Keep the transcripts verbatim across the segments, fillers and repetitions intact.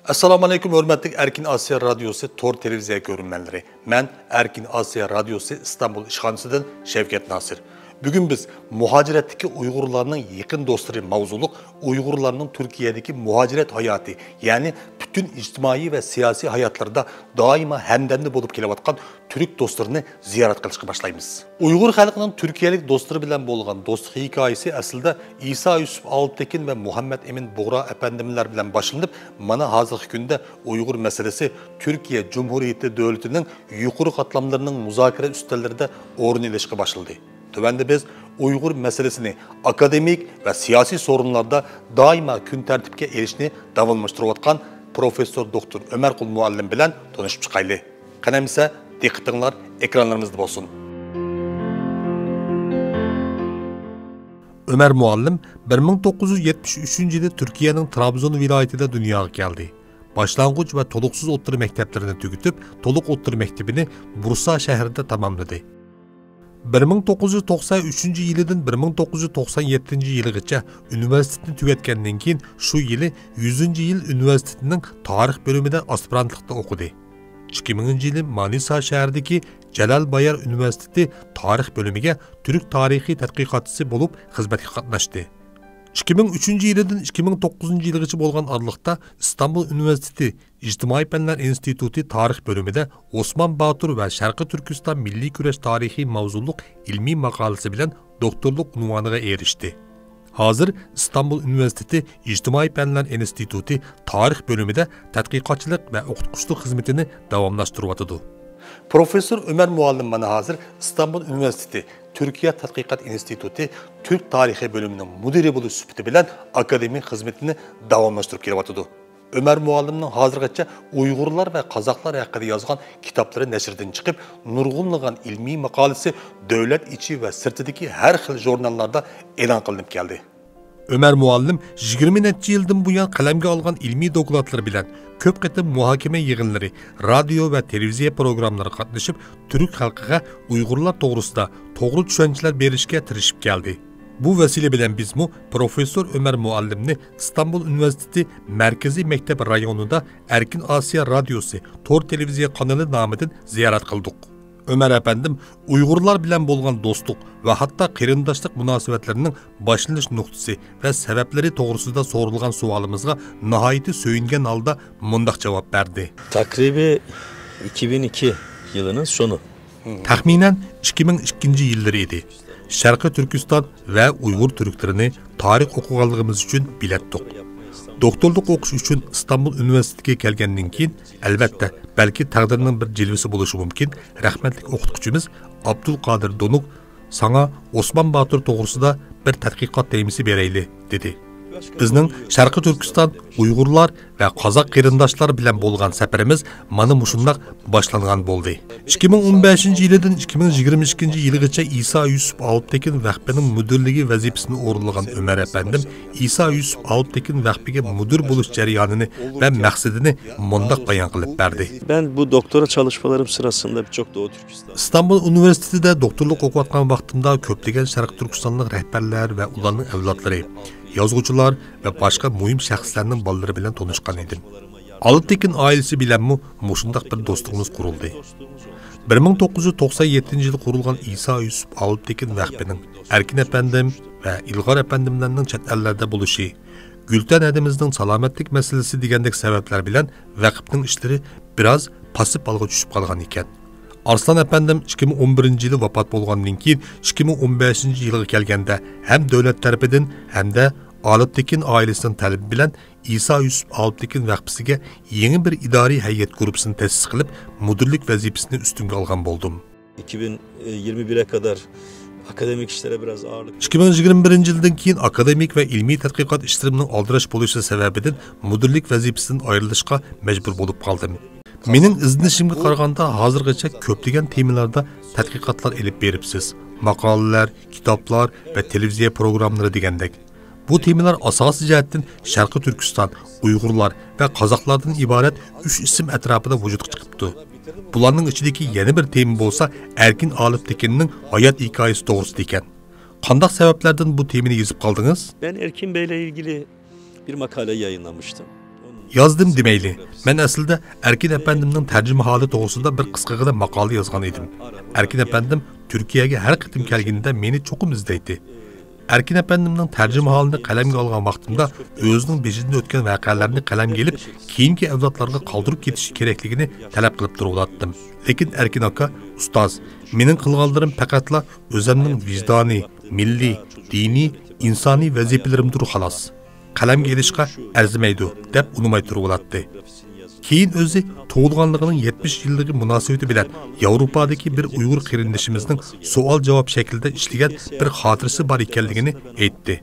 ئەسسالامۇ ئەلەيكۇم، ھۆرمەتلىك ئەركىن ئاسىيا رادىيوسى تور تېلېۋىزىيە كۆرۈرمەنلىرى. مەن ئەركىن ئاسىيا رادىيوسى ئىستانبۇل ئىشخانىسىدىن شەۋكەت ناسىر. بۈگۈن بىز مۇھاجىرەتتىكى ئۇيغۇرلارنىڭ يېقىن دوستلىرى ماۋزۇلۇق ئۇيغۇرلارنىڭ تۈركىيەدىكى مۇھاجىرەت ھاياتى، يەنى پۈتۈن ئىجتىمائىي ۋە سىياسىي ھاياتلىرىدا دائىما ھەمدەمدە بولۇپ كېلىۋاتقان تۈرك دوستلىرىنى زىيارەت قىلىشقا باشلايمىز. ئۇيغۇر خەلقىنىڭ تۈركىيەلىك دوستلىرى بىلەن بولغان دوستلۇق ھېكايىسى ئەسلىدە ئىسا يۈسۈپ ئالپتېكىن ۋە مۇھەممەد ئەمىن بۇغرا ئەپەندىملەر بىلەن باشلىنىپ، مانا ھازىرقى كۈندە ئۇيغۇر مەسىلىسى تۈركىيە جۇمھۇرىيىتى دۆلىتىنىڭ يۇقىرى قاتلاملىرىنىڭ مۇزاكىرە ئۈستەللىرىدە ئورۇن ئېلىشقا باشلىدى. تۆۋەندە بىز ئۇيغۇر مەسىلىسىنى ئاكادېمىك ۋە سىياسىي سورۇنلاردا دائىما كۈن تەرتىپكە ئېلىشنى داۋاملاشتۇرۇۋاتقان پروفېسسور دوكتور ئۆمەرقۇل مۇئەللىم بىلەن تونۇشۇپ چىقايلى. قېنى ئەمىسە، دىققىتىڭلار ئېكرانلىرىمىزدا بولسۇن. ئۆمەر مۇئەللىم بىر مىڭ توققۇز يۈز يەتمىش ئۈچىنچى يىلى تۈركىيەنىڭ ترابزون ۋىلايىتىدە دۇنياغا كەلدى. باشلانغۇچ ۋە تولۇقسىز ئوتتۇرا مەكتەپلىرىنى تۈگىتىپ، تولۇق ئوتتۇرا مەكتىپىنى بۇرسا شەھىرىدە تاماملىدى. بىر مىڭ توققۇز يۈز توقسەن ئۈچىنچى يىلىدىن بىر مىڭ توققۇز يۈز توقسەن يەتتىنچى يىلىغىچە ئۇنىۋېرسىتېتنى تۈگەتكەندىن كېيىن، شۇ يىلى يۈزىنچى يىل ئۇنىۋېرسىتېتىنىڭ تارىخ بۆلۈمىدە ئاسپىرانتلىقتا ئوقۇدى. ئىككى مىڭىنچى يىلى مانىسا شەھىرىدىكى جالال بايار ئۇنىۋېرسىتېتى تارىخ بۆلۈمىگە تۈرك تارىخى تەتقىقاتچىسى بولۇپ خىزمەتكە قاتناشتى. ئىككى مىڭ ئۈچىنچى يىلىدىن ئىككى مىڭ توققۇزىنچى يىلغىچە بولغان ئارىلىقتا ئىستانبۇل ئۇنىۋېرسىتېتى ئىجتىمائىي پەنلەر ئىنستىتۇتى تارىخ بۆلۈمىدە ئوسمان باتۇر ۋە شەرقىي تۈركىستان مىللىي كۈرەش تارىخى ماۋزۇلۇق ئىلمىي ماقالىسى بىلەن دوكتورلۇق ئۇنۋانىغا ئېرىشتى. ھازىر ئىستانبۇل ئۇنىۋېرسىتېتى ئىجتىمائىي پەنلەر ئىنستىتۇتى تارىخ بۆلۈمىدە تەتقىقاتچىلىق ۋە ئوقۇتقۇچىلىق خىزمىتىنى داۋاملاشتۇرۇۋاتىدۇ. پروفېسسور ئۆمەر مۇئەللىم مانا ھازىر ئىستانبۇل ئۇنىۋېرسىتېتى تۈركىيە تەتقىقات ئىنستىتۇتى تۈرك تارىخى بۆلۈمىنىڭ مۇدىرى بولۇش سۈپىتى بىلەن ئاكادېمىك خىزمىتىنى داۋاملاشتۇرۇپ كېلىۋاتىدۇ. ئۆمەر مۇئەللىمنىڭ ھازىرغىچە ئۇيغۇرلار ۋە قازاقلار ھەققىدە يازغان كىتابلىرى نەشردىن چىقىپ، نۇرغۇنلىغان ئىلمىي ماقالىسى دۆلەت ئىچى ۋە سىرتىدىكى ھەر خىل ژۇرناللاردا ئېلان قىلىنىپ كەلدى. ئۆمەر مۇئەللىم يىگىرمە نەچچە يىلدىن بۇيان قەلەمگە ئالغان ئىلمىي دوكلاتلىرى بىلەن كۆپ قېتىم مۇھاكىمە يىغىنلىرى، رادىيو ۋە تېلېۋىزىيە پروگراممىلىرىغا قاتنىشىپ، تۈرك خەلقىگە ئۇيغۇرلار توغرىسىدا توغرا چۈشەنچىلەر بېرىشكە تىرىشىپ كەلدى. بۇ ۋەسىلە بىلەن بىزمۇ پروفېسسور ئۆمەر مۇئەللىمنى ئىستانبۇل ئۇنىۋېرسىتېتى مەركىزىي مەكتەپ رايونىدا ئەركىن ئاسىيا رادىيوسى تور تېلېۋىزىيە قانىلى نامىدىن زىيارەت قىلدۇق. ئۆمەر ئەپەندىم ئۇيغۇرلار بىلەن بولغان دوستلۇق ۋە ھەتتا قېرىنداشلىق مۇناسىۋەتلىرىنىڭ باشلىنىش نۇقتىسى ۋە سەۋەبلىرى توغرىسىدا سورىلغان سوئالىمىزغا ناھايىتى سۆيۈنگەن ھالدا مۇنداق جاۋاب بەردى. تەقرىبى ئىككى مىڭ ئىككى يىلىنىڭ سونى. تەخمىنەن ئىككى مىڭ ئىككىنچى يىللىرى ئىدى. شەرقىي تۈركىستان ۋە ئۇيغۇر تۈركلىرىنى تارىخ ئوقۇغانلىقىمىز ئۈچۈن بىلەتتۇق. دوكتورلۇق ئوقۇش ئۈچۈن ئىستانبۇل ئۇنىۋېرسىتېتىگە كەلگەندىن كېيىن، ئەلۋەتتە، بەلكى تەقدىرنىڭ بىر جىلۋىسى بولۇشى مۇمكىن، رەھمەتلىك ئوقۇتقۇچىمىز ئابدۇلقادىر دونۇك ساڭا ئوسمان باتۇر توغرىسىدا بىر تەتقىقات تېمىسى بېرەيلى، دېدى. بىزنىڭ شەرقىي تۈركىستان، ئۇيغۇرلار ۋە قازاق قېرىنداشلار بىلەن بولغان سەپىرىمىز مانا مۇشۇنداق باشلانغان بولدى. ئىككى مىڭ ئون بەشىنچى يىلىدىن ئىككى مىڭ يىگىرمە ئىككىنچى يىلىغىچە ئىسا يۈسۈپ ئالپتېكىن ۋەخپىنىڭ مۇدىرلىكى ۋەزىپىسىنى ئورۇنلىغان ئۆمەر ئەپەندىم ئىسا يۈسۈپ ئالپتېكىن ۋەخپىگە مۇدىر بولۇش جەريانىنى ۋە مەقسىتىنى مۇنداق بايان قىلىپ بەردى. Ben bu doktora çalışmalarım sırasında birçok Doğu Türkistan ئىستانبۇل ئۇنىۋېرسىتېتىدا دوكتورلۇق ئوقۇۋاتقان ۋاقتىمدا كۆپلىگەن شەرقىي تۈركىستانلىق رەھبەرلەر ۋە ئۇلارنىڭ ئەۋلادلىرى، يازغۇچىلار ۋە باشقا مۇھىم شەخسلەرنىڭ بالىلىرى بىلەن تونۇشقان ئىدىم. ئالپتېكىن ئائىلىسى بىلەنمۇ مۇشۇنداق بىر دوستلۇقىمىز قۇرۇلدى. بىر مىڭ توققۇز يۈز توقسان يەتتىنچى يىلى قۇرۇلغان ئىسا يۈسۈپ ئالپتېكىن ۋەخپىنىڭ ئەركىن ئەپەندىم ۋە ئىلغار ئەپەندىملەرنىڭ چەت ئەللەردە بولۇشى، گۈلتەن ھەدىمىزنىڭ سالامەتلىك مەسىلىسى دېگەندەك سەۋەبلەر بىلەن ۋەقىپنىڭ ئىشلىرى بىراز پاسسىپ ھالغا چۈشۈپ قالغان ئىكەن. ئارسلان ئەپەندىم ئىككى مىڭ ئون بىرىنچى يىلى ۋاپات بولغاندىن كېيىن، ئىككى مىڭ ئون بەشىنچى يىلغا كەلگەندە ھەم دۆلەت تەرىپىدىن، ھەمدە ئالپتېكىن ئائىلىسىنىڭ تەلىپى بىلەن ئىسا يۈسۈپ ئالپتېكىن ۋەخپىسىگە يېڭى بىر ئىدارىي ھەيئەت گۇرۇپپىسىنى تەسىس قىلىپ، مۇدىرلىك ۋەزىپىسىنى ئۈستۈمگە ئالغان بولدۇم. ئىككى مىڭ يىگىرمە بىرگە قەدەر ئاكادېمىك ئىشلارغا بىراز ئاغىرلىق. ئىككى مىڭ يىگىرمە بىرىنچى يىلدىن كېيىن ئاكادېمىك ۋە ئىلمىي تەتقىقات ئىشلىرىمنىڭ ئالدىراش بولۇشى سەۋەبىدىن مۇدىرلىك ۋەزىپىسىدىن ئايرىلىشقا مەجبۇر بولۇپ قالدىم. مېنىڭ ئىزدىنىشىمگە قارىغاندا، ھازىرغىچە كۆپلىگەن تېمىلاردا تەتقىقاتلار ئېلىپ بېرىپسىز. ماقالىلەر، كىتابلار ۋە تېلېۋىزىيە پروگراممىلىرى دېگەندەك. بۇ تېمىلار ئاساسىي جەھەتتىن شەرقىي تۈركىستان، ئۇيغۇرلار ۋە قازاقلاردىن ئىبارەت ئۈچ ئىسىم ئەتراپىدا ۋۇجۇدقا چىقىپتۇ. بۇلارنىڭ ئىچىدىكى يەنە بىر تېما بولسا ئەركىن ئالپتېكىننىڭ ھايات ھېكايىسى توغرىسىدا ئىكەن. قانداق سەۋەبلەردىن بۇ تېمىنى يېزىپ قالدىڭىز؟ Ben Erkin Bey'le ilgili bir makale yayınlamıştım. يازدىم دېمەيلى. مەن ئەسلىدە ئەركىن ئەپەندىمنىڭ تەرجىمىھالى توغرىسىدا بىر قىسقىغىنە ماقالە يازغان ئىدىم. ئەركىن ئەپەندىم تۈركىيەگە ھەر قېتىم كەلگىنىدە مېنى چوقۇم ئىزدەيتتى. ئەركىن ئەپەندىمنىڭ تەرجىمىھالىنى قەلەمگە ئالغان ۋاقتىمدا ئۆزىنىڭ بېشىدىن ئۆتكەن ۋەقەلەرنى قەلەمگە ئېلىپ، كېيىنكى ئەۋلادلارغا قالدۇرۇپ كېتىشى كېرەكلىكىنى تەلەپ قىلىپ تۇرۇۋالاتتىم. لېكىن ئەركىن ئاكا، ئۇستاز، مېنىڭ قىلغانلىرىم پەقەتلا ئۆزەمنىڭ ۋىجدانىي، مىللىي، دىنىي، ئىنسانىي ۋەزىپىلىرىمدۇر خالاس. قەلەمگە ئېلىشقا ئەرزىمەيدۇ، دەپ ئۇنىماي تۇرۇۋالاتتى. كېيىن ئۆزى تۇغۇلغانلىقىنىڭ يەتمىش يىللىقى مۇناسىۋىتى بىلەن ياۋروپادىكى بىر ئۇيغۇر قېرىندىشىمىزنىڭ سوئال-جاۋاب شەكلىدە ئىشلىگەن بىر خاتىرىسى بار ئىكەنلىكىنى ئېيتتى.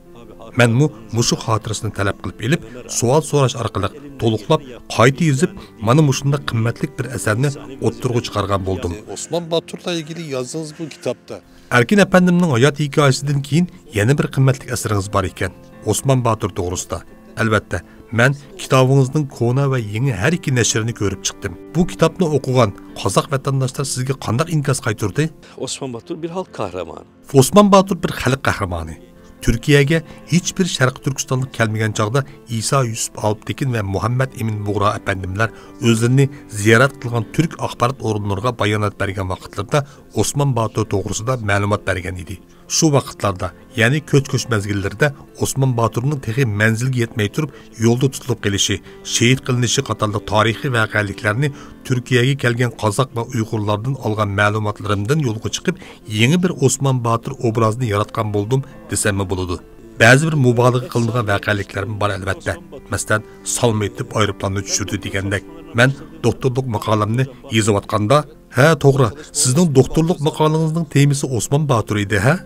مەنمۇ مۇشۇ خاتىرىسىنى تەلەپ قىلىپ ئېلىپ، سوئال سوراش ئارقىلىق تولۇقلاپ، قايتا يېزىپ، مانا مۇشۇنداق قىممەتلىك بىر ئەسەرنى ئوتتۇرىغا چىقارغان بولدۇم. Osman Batur'la ilgili yazdığınız bu kitapta ئەركىن ئەپەندىمنىڭ ھايات ھېكايىسىدىن كېيىن يەنە بىر قىممەتلىك ئەسىرىڭىز بار ئىكەن، ئوسمان باتۇر توغرىسىدا. ئەلۋەتتە، مەن كىتابىڭىزنىڭ كونا ۋە يېڭى ھەر ئىككى نەشرىنى كۆرۈپ چىقتىم. بۇ كىتابنى ئوقۇغان قازاق ۋەتەنداشلار سىزگە قانداق ئىنكاس قايتۇردى؟ Osman Batur bir halk kahramanı. ئوسمان باتۇر بىر خەلق قەھرىمانى. تۈركىيەگە ھېچبىر شەرقىي تۈركىستانلىق كەلمىگەن چاغدا ئىسا يۈسۈپ ئالپتېكىن ۋە مۇھەممەد ئىمىن بۇغرا ئەپەندىملەر ئۆزلىرىنى زىيارەت قىلغان تۈرك ئاخبارات ئورۇنلىرىغا بايانات بەرگەن ۋاقىتلىرىدا ئوسمان باتۇر توغرىسىدا مەلۇمات بەرگەن ئىدى. شۇ ۋاقىتلاردا، يەنى كۆچ-كۆچ مەزگىللىرىدە ئوسمان باتۇرنىڭ تېخى مەنزىلگە يەتمەي تۇرۇپ يولدا تۇتۇلۇپ قېلىشى، شېھىت قىلىنىشى قاتارلىق تارىخىي ۋەقەلىكلەرنى تۈركىيەگە كەلگەن قازاق ۋە ئۇيغۇرلاردىن ئالغان مەلۇماتلىرىمدىن يولغا چىقىپ، يېڭى بىر ئوسمان باتۇر ئوبرازىنى ياراتقان بولدۇم دېسەممۇ بولىدۇ. بەزى بىر مۇبالىغە قىلىنغان ۋەقەلىكلەرمۇ بار، ئەلۋەتتە. مەسىلەن، سالما ئېتىپ ئايروپىلاننى چۈشۈردى دېگەندەك. مەن دوكتورلۇق ماقالەمنى يېزىۋاتقاندا، ھە، توغرا، سىزنىڭ دوكتورلۇق ماقالىڭىزنىڭ تېمىسى ئوسمان باتۇر ئىدى، ھە؟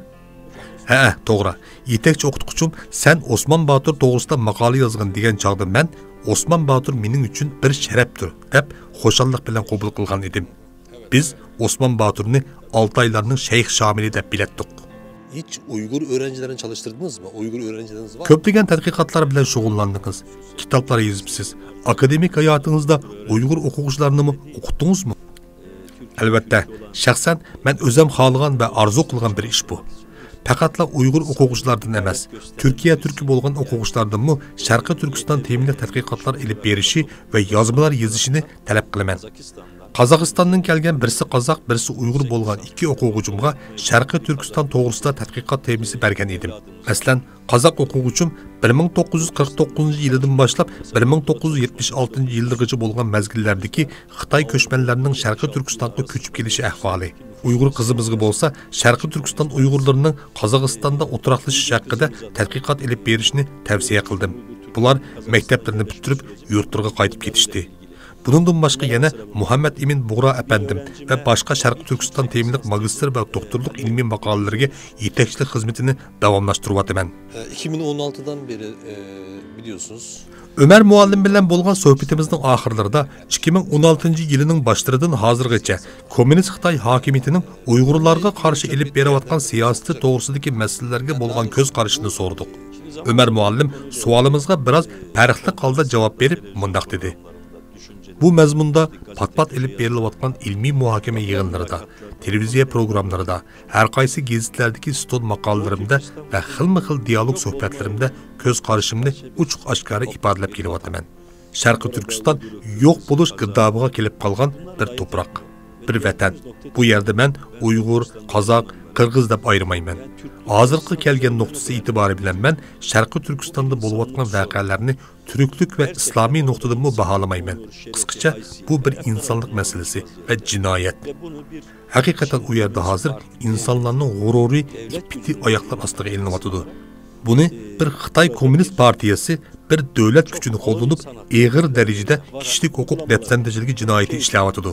ھەئە، توغرا. يېتەكچى ئوقۇتقۇچۇم، سەن ئوسمان باتۇر توغرىسىدا ماقالە يازغىن دېگەن چاغدا مەن ئوسمان باتۇر مېنىڭ ئۈچۈن بىر شەرەپتۇر، دەپ خۇشاللىق بىلەن قوبۇل قىلغان ئىدىم. بىز ئوسمان باتۇرنى ئالتايلارنىڭ شەيخ شامىلى دەپ بىلەتتۇق. Hiç Uygur öğrencilerini çalıştırdınız mı? Uygur öğrencileriniz var mı? كۆپلىگەن تەتقىقاتلار بىلەن شۇغۇللاندىڭىز، كىتابلار يېزىپسىز. ئاكادېمىك ھاياتىڭىزدا ئۇيغۇر ئوقۇغۇچىلارنىمۇ ئوقۇتتىڭىزمۇ؟ ئەلۋەتتە، شەخسەن مەن ئۆزەم خالىغان ۋە ئارزۇ قىلغان بىر ئىش بۇ. پەقەتلا ئۇيغۇر ئوقۇغۇچىلاردىن ئەمەس، تۈركىيە تۈركى بولغان ئوقۇغۇچىلاردىنمۇ شەرقىي تۈركىستان تېمىلىق تەتقىقاتلار ئېلىپ بېرىشى ۋە يازمىلار يېزىشىنى تەلەپ قىلىمەن. قازاقىستاندىن كەلگەن بىرسى قازاق، بىرسى ئۇيغۇر بولغان ئىككى ئوقۇغۇچىمغا شەرقىي تۈركىستان توغرىسىدا تەتقىقات تېمىسى بەرگەن ئىدىم. مەسىلەن، قازاق ئوقۇغۇچىم بىر مىڭ توققۇز يۈز قىرىق توققۇزىنچى يىلىدىن باشلاپ بىر مىڭ توققۇز يۈز يەتمىش ئالتىنچى يىللىرىغىچە بولغان مەزگىللەردىكى خىتاي كۆچمەنلەرنىڭ شەرقىي تۈركىستانغا كۆچۈپ كېلىشى ئەھۋالى، ئۇيغۇر قىزىمىزغا بولسا شەرقىي تۈركىستان ئۇيغۇرلىرىنىڭ قازاقىستاندا ئولتۇراقلىشىش ھەققىدە تەتقىقات ئېلىپ بېرىشنى تەۋسىيە قىلدىم. بۇلار مەكتەپلىرىنى پۈتتۈرۈپ، يۇرتلىرىغا قايتىپ كېتىشتى. بۇنىڭدىن باشقا يەنە مۇھەممەد ئىمىن بۇغرا ئەپەندىم ۋە باشقا شەرقىي تۈركىستان تېمىلىق ماگىستىر ۋە دوكتورلۇق ئىلمىي ماقالىلىرىگە يېتەكچىلىك خىزمىتىنى داۋاملاشتۇرۇۋاتىمەن. E, iki bin on altıdan beri, e, biliyorsunuz. ئۆمەر مۇئەللىم بىلەن بولغان سۆھبىتىمىزنىڭ ئاخىرلىرىدا ئىككى مىڭ ئون ئالتىنچى يىلىنىڭ باشلىرىدىن ھازىرغىچە كوممۇنىست خىتاي ھاكىمىيىتىنىڭ ئۇيغۇرلارغا قارشى ئېلىپ بېرىۋاتقان سىياسىتى توغرىسىدىكى مەسىلىلەرگە بولغان كۆز قارىشىنى سورىدۇق. ئۆمەر مۇئەللىم سوئالىمىزغا بىراز پەرقلىق ھالدا جاۋاب بېرىپ مۇنداق دېدى: بۇ مەزمۇندا پات-پات ئېلىپ بېرىلىۋاتقان ئىلمىي مۇھاكىمە يىغىنلىرىدا، تېلېۋىزىيە پروگراملىرىدا، ھەرقايسى گېزىتلەردىكى ستون ماقالىلىرىمدە ۋە خىلمۇ خىل دىيالوگ سۆھبەتلىرىمدە كۆز قارىشىمنى ئوچۇق-ئاشكارا ئىپادىلەپ كېلىۋاتىمەن. شەرقىي تۈركىستان يوق بولۇش گىردابىغا كېلىپ قالغان بىر توپراق، بىر ۋەتەن. بۇ يەردە مەن ئۇيغۇر، قازاق، قىرغىز دەپ ئايرىمايمەن. ھازىرقى كەلگەن نۇقتىسى ئېتىبارى بىلەن مەن شەرقىي تۈركىستاندا بولۇۋاتقان ۋەقەلەرنى تۈركلۈك ۋە ئىسلامىي نۇقتىدىنمۇ باھالىمايمەن. قىسقىچە، بۇ بىر ئىنسانلىق مەسىلىسى ۋە جىنايەت. ھەقىقەتەن ئۇ يەردە ھازىر ئىنسانلارنىڭ غۇرۇرى ئىپپىتى ئاياقلار ئاستىغا ئېلىنىۋاتىدۇ. بۇنى بىر خىتاي كوممۇنىست پارتىيەسى بىر دۆلەت كۈچىنى قوللىنىپ، ئېغىر دەرىجىدە كىشىلىك ھوقۇق دەپسەندىچىلىكى جىنايىتى ئىشلەۋاتىدۇ.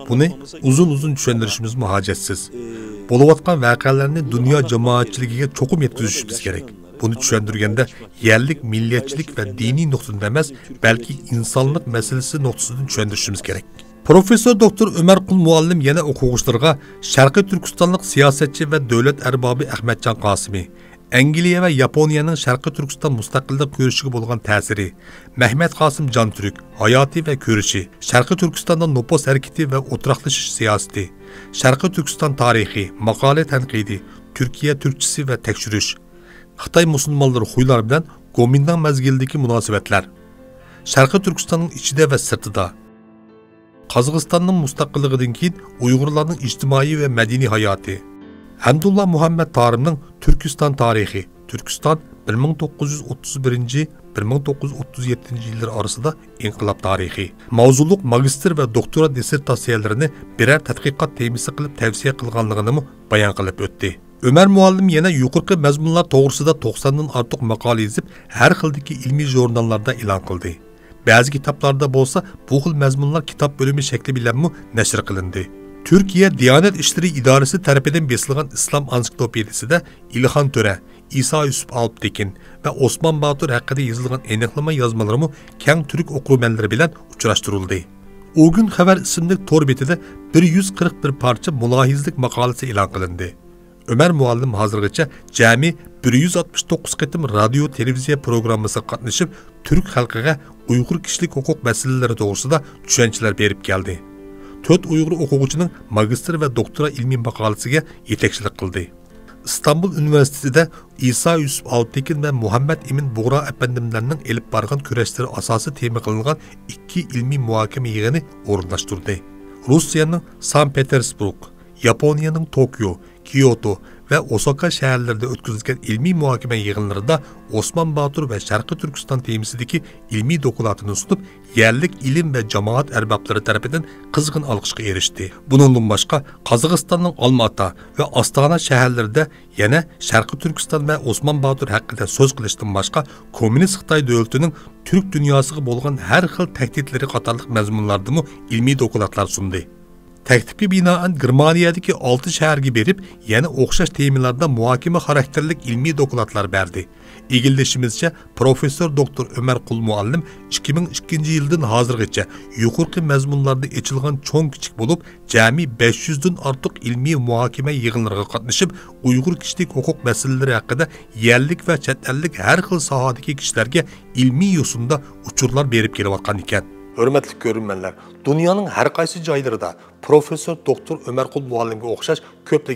بۇنى ئۇزۇن-ئۇزۇن چۈشەندۈرۈشىمىزمۇ ھاجەتسىز. بولۇۋاتقان ۋەقەلەرنى دۇنيا جامائەتچىلىكىگە چوقۇم يەتكۈزۈشىمىز كېرەك. بۇنى چۈشەندۈرگەندە يەرلىك مىللەتچىلىك ۋە دىنىي نۇقتىدىن ئەمەس، بەلكى ئىنسانلىق مەسىلىسى نۇقتىسىدىن چۈشەندۈرۈشىمىز كېرەك. پروفېسسور دوكتور ئۆمەر قۇل مۇئەللىم يەنە ئوقۇغۇچىلىرىغا شەرقىي تۈركىستانلىق سىياسەتچى ۋە دۆلەت ئەربابى ئەخمەتجان قاسىمى، ئەنگلىيە ۋە ياپونىيەنىڭ شەرقىي تۈركىستان مۇستەقىللىق كۈرىشىگە بولغان تەسىرى، مەھمەت قاسىم جانتۈرك، ھاياتى ۋە كۈرىشى، شەرقىي تۈركىستاندا نوپۇس ھەرىكىتى ۋە ئولتۇراقلىشىش سىياسىتى، شەرقىي تۈركىستان تارىخى، ماقالە تەنقىدى، تۈركىيە تۈركچىسى ۋە تەكشۈرۈش، خىتاي مۇسۇلمانلىرى خۇيلار بىلەن گومىنداڭ مەزگىلىدىكى مۇناسىۋەتلەر، شەرقىي تۈركىستاننىڭ ئىچىدە ۋە سىرتىدا. قازاقىستاننىڭ مۇستەقىللىقىدىن كېيىن ئۇيغۇرلارنىڭ ئىجتىمائىي ۋە مەدەنىي ھاياتى. ھەمدۇللا مۇھەممەد تارىمنىڭ تۈركىستان تارىخى، تۈركىستان، بىر مىڭ توققۇز يۈز ئوتتۇز بىرىنچى، بىر مىڭ توققۇز يۈز ئوتتۇز يەتتىنچى يىللىرى ئارىسىدا ئىنقىلاب تارىخى ماۋزۇلۇق ماگىستىر ۋە دوكتورا دىسسېرتاتسىيەلىرىنى بىرەر تەتقىقات تېمىسى قىلىپ تەۋسىيە قىلغانلىقىنىمۇ بايان قىلىپ ئۆتتى. ئۆمەر مۇئەللىم يەنە يۇقىرىقى مەزمۇنلار توغرىسىدا توقساندىن ئارتۇق ماقالە يېزىپ، ھەر خىلدىكى ئىلمىي ژۇرناللاردا ئېلان قىلدى. بەزى كىتابلاردا بولسا بۇ خىل مەزمۇنلار كىتاب بۆلۈمى شەكلى بىلەنمۇ نەشر قىلىندى. تۈركىيە دىيانەت ئىشلىرى ئىدارىسى تەرىپىدىن بېسىلغان ئىسلام ئانسىكلوپېدىيىسىدە ئىلھان تۆرە، ئىسا يۈسۈپ ئالپتېكىن ۋە ئوسمان باتۇر ھەققىدە يېزىلغان ئېنىقلىما يازمىلىرىمۇ كەڭ تۈرك ئوقۇرمەنلىرى بىلەن ئۇچراشتۇرۇلدى. ئۇگۈن خەۋەر ئىسىملىك تور بېتىدە بىر يۈز قىرىق بىر پارچە مۇلاھىزىلىك ماقالىسى ئېلان قىلىندى. ئۆمەر مۇئەللىم ھازىرغىچە جەمئىي بىر يۈز ئاتمىش توققۇز قېتىم رادىيو تېلېۋىزىيە پروگراممىسىغا قاتنىشىپ، تۈرك خەلقىگە ئۇيغۇر كىشىلىك ھوقۇق مەسىلىلىرى توغرىسىدا چۈشەنچىلەر بېرىپ كەلدى. تۆت ئۇيغۇر ئوقۇغۇچىنىڭ ماگىستىر ۋە دوكتورا ئىلمىي ماقالىسىگە يېتەكچىلىك قىلدى. ئىستانبۇل ئۇنىۋېرسىتېتىدا ئىسا يۈسۈپ ئالپتېكىن ۋە مۇھەممەد ئىمىن بۇغرا ئەپەندىملەرنىڭ ئېلىپ بارغان كۈرەشلىرى ئاساسىي تېما قىلىنغان ئىككى ئىلمىي مۇھاكىمە يىغىنى ئورۇنلاشتۇردى. روسىيەنىڭ سان پېتېرسبۇرگ، ياپونىيەنىڭ توكيو، كيوتو ۋە ئوساكا شەھەرلىرىدە ئۆتكۈزۈلگەن ئىلمىي مۇھاكىمە يىغىنلىرىدا ئوسمان باتۇر ۋە شەرقىي تۈركىستان تېمىسىدىكى ئىلمىي دوكلاتىنى سۇنۇپ، يەرلىك ئىلىم ۋە جامائەت ئەربابلىرى تەرىپىدىن قىزغىن ئالقىشقا ئېرىشتى. بۇنىڭدىن باشقا، قازاقىستاننىڭ ئالماتا ۋە ئاستانا شەھەرلىرىدە يەنە شەرقىي تۈركىستان ۋە ئوسمان باتۇر ھەققىدە سۆز قىلىشتىن باشقا، كوممۇنىست خىتاي دۆلىتىنىڭ تۈرك دۇنياسىغا بولغان ھەر خىل تەھدىتلىرى قاتارلىق مەزمۇنلاردىمۇ ئىلمىي دوكلاتلار سۇندى. تەكلىپكە بىنائەن، گېرمانىيەدىكى ئالتە شەھەرگە بېرىپ، يەنە ئوخشاش تېمىلاردا مۇھاكىمە خاراكتېرلىك ئىلمىي دوكلاتلار بەردى. ئىگىلىشىمىزچە، پروفېسسور دوكتور ئۆمەر قۇل مۇئەللىم ئىككى مىڭ ئىككىنچى يىلدىن ھازىرغىچە يۇقىرىقى مەزمۇنلاردا ئېچىلغان چوڭ-كىچىك بولۇپ، جەمئىي بەش يۈزدىن ئارتۇق ئىلمىي مۇھاكىمە يىغىنلىرىغا قاتنىشىپ، ئۇيغۇر كىشىلىك ھوقۇق مەسىلىلىرى ھەققىدە يەرلىك ۋە چەت ئەللىك ھەر خىل ساھەدىكى كىشىلەرگە ئىلمىي يوسۇندا ئۇچۇرلار بېرىپ كېلىۋاتقان ئىكەن. ھۆرمەتلىك كۆرۈرمەنلەر، دۇنيانىڭ ھەر قايسى جايلىرىدا پروفېسسور دوكتور ئۆمەر قۇل مۇئەللىمگە ئوخشاش كۆپلىگەن